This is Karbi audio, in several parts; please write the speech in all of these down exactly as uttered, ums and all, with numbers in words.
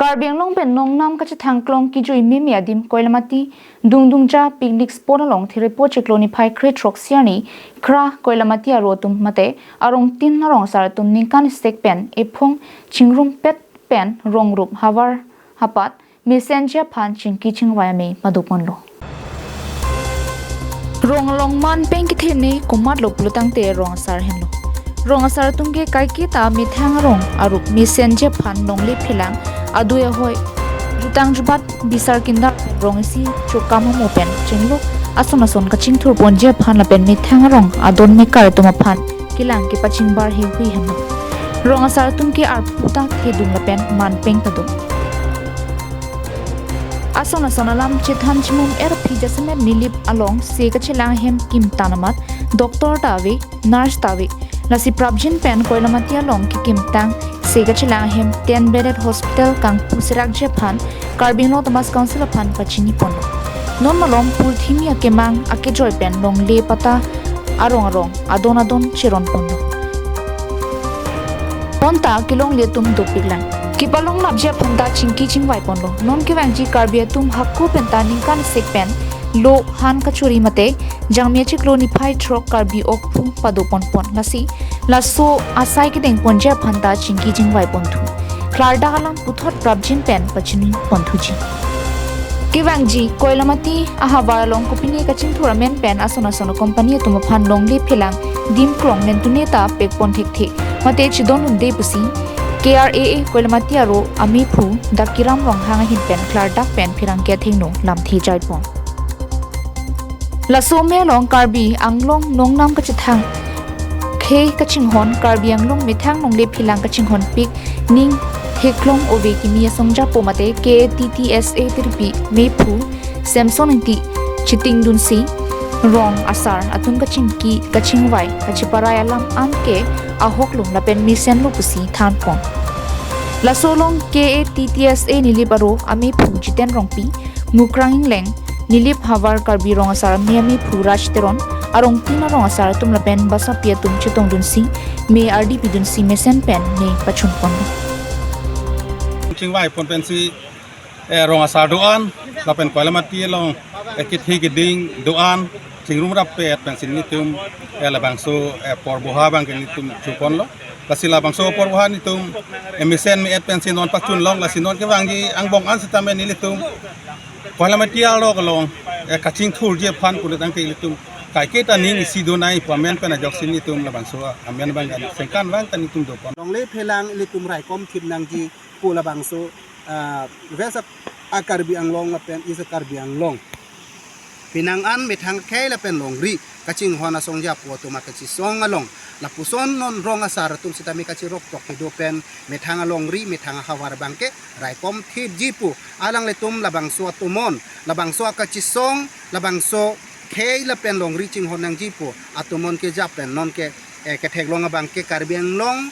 Karbi Anglong pen nongnam kachethang klong kejui meme adim Koilamati Dungdungja picnic spot along Therepo chiklo niphai krethrok Siarni Khra Koilamati aro atum mate arong tin arong asar atum ningkan sek pen ephong chingrumpet pen rong rup havar hapat mesenji aphan chingki chingvai ame padoponlo. Rong along man peng kethene komatlo pulotangte rong asar henlo. Rong asar atum ke kaiketa methang arong arup mesenji aphan longle phelang adui ahoi jutang jubat bisar kindar rong isi chokam hamo pen chinglo ason ason kachingthurponji aphan lapen methang arong adon mekar atum aphan kelang kepachingbar hehui henlo. Rong asar atum ke arpu ta thedung lapen man peng ta do. Ason ason alam chethan chimum er phi jasemet Nilip along se kachelang hem kimtan amat doctor ta ave, nurse ta ave. Lasi prapjin pen Koilamati along kekimtang se kachelang hem ten bedded hospital kangpu serakji aphan Karbi Anglong Autonomous Council aphan pachiniponlo. Non malom purthimi akemang akejoi pen longle pata arong arong adon adon cheronponlo. Bonta kelongle atum dopiklang. Kepalonglapji aphan ta chingki chingvaiponlo. Non kevangji Karbi atum hako pen ta ningkan sek pen lo han kachori mate jangmi achiklo niphai throk Karbi okphu padoponpon. Lasi laso asai kedengponji aphan ta chingki chingvaiponthu. Klardak alam puthot prapjin pen pachiniponthuji. Kevangji Koilamati ahavar along kopine kachingthur amen pen ason ason company atum aphan longle phelang dim klong nentune ta pekpon thekthe mate chidon unde pusi K R A A Koilamati aro amephu Dakiram Ronghang ahin pen klardak pen pherangke athengno lamthe jaipon. Laso ame along Karbi Anglong nongnam kachethang khei kachinghon Karbi Anglong methang longle phelang kachinghon pik ning theklong ove kimi asong japo mate K A T T S A tirpi mephu Samson Ingti chitingdunsi rong asar atum kachingki kachingvai kachiparai alam anke ahoklong lapen mesenlo pusi thanpon. Laso along K A T T S A Nilip aro amephu Jiten Rongpi, Mukrang Ingleng, Nilip havar Karbi rong asar ame amephu Raj Teron, arong tin arong asar atum lapen basapi atum chetongdunsi me ardi pidunsi mesen pen me pachunpon. Chingvaipon pensi eh, rong asar do-an lapen Koilamati along eh, kethe keding do-an chingrum rappet pensi nelitum eh, labangso eh, porboha abangke nelitum choponlo. Lasi labangso porboha nelitum eh, mesen me-et pensi non pachunlong, lasi non kevangji angbong an sitame nelitum Koilamati arlo along eh, kachingthurji aphan pulotangte ilitum kaiketa ning isi donai pu amen pen ajoksi nelitum labangso amen abang sengkan vang ta nelitum dopon. Longle phelang ilitum raikom thip nangji pu labangso ah, West a Karbi Anglong lapen East a Karbi Anglong. Penang an methang khei lapen longri kachinghon asong japo atum akachisong along lapuson non rong asar atum sitame kachirok tok kedo pen methang alongri methang ahavar abangke raikom thipji pu alanglitum labangso atomon labangso akachisong labangso khei lapen longri chinghon nangji pu atomon kejap pen nonke eh, ketheklong abangke Karbi Anglong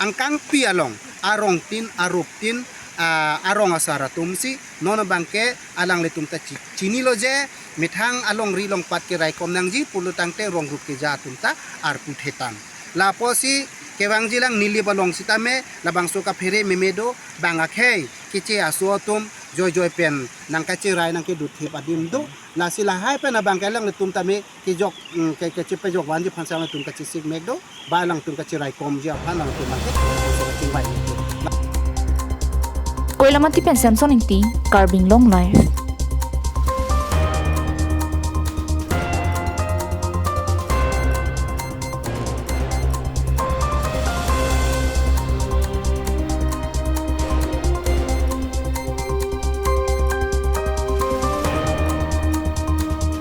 angkangpi along arong tin arup tin ah, arong asar atumsi non abangke alanglitum ta chi- chinilo je methang alongri longpat keraikom nangji pulotangte rong rup keja atum ta arpu thetang. Lapusi kevangjilang Nilip along sitame labangso kaphere meme do bang akhei keche aso atum joijoi pen nangkacherai nangkedut thip adim do. Lasi lahai pen abangke alanglitum tame kejok mm, ke kechepejok vanji aphan si alanglitum kachesik mek do ba alangtum kacheraikomji aphan alangtum abangke kachingvai mek do. Koilamati pen Samson Ingti, Karbi Anglong Live.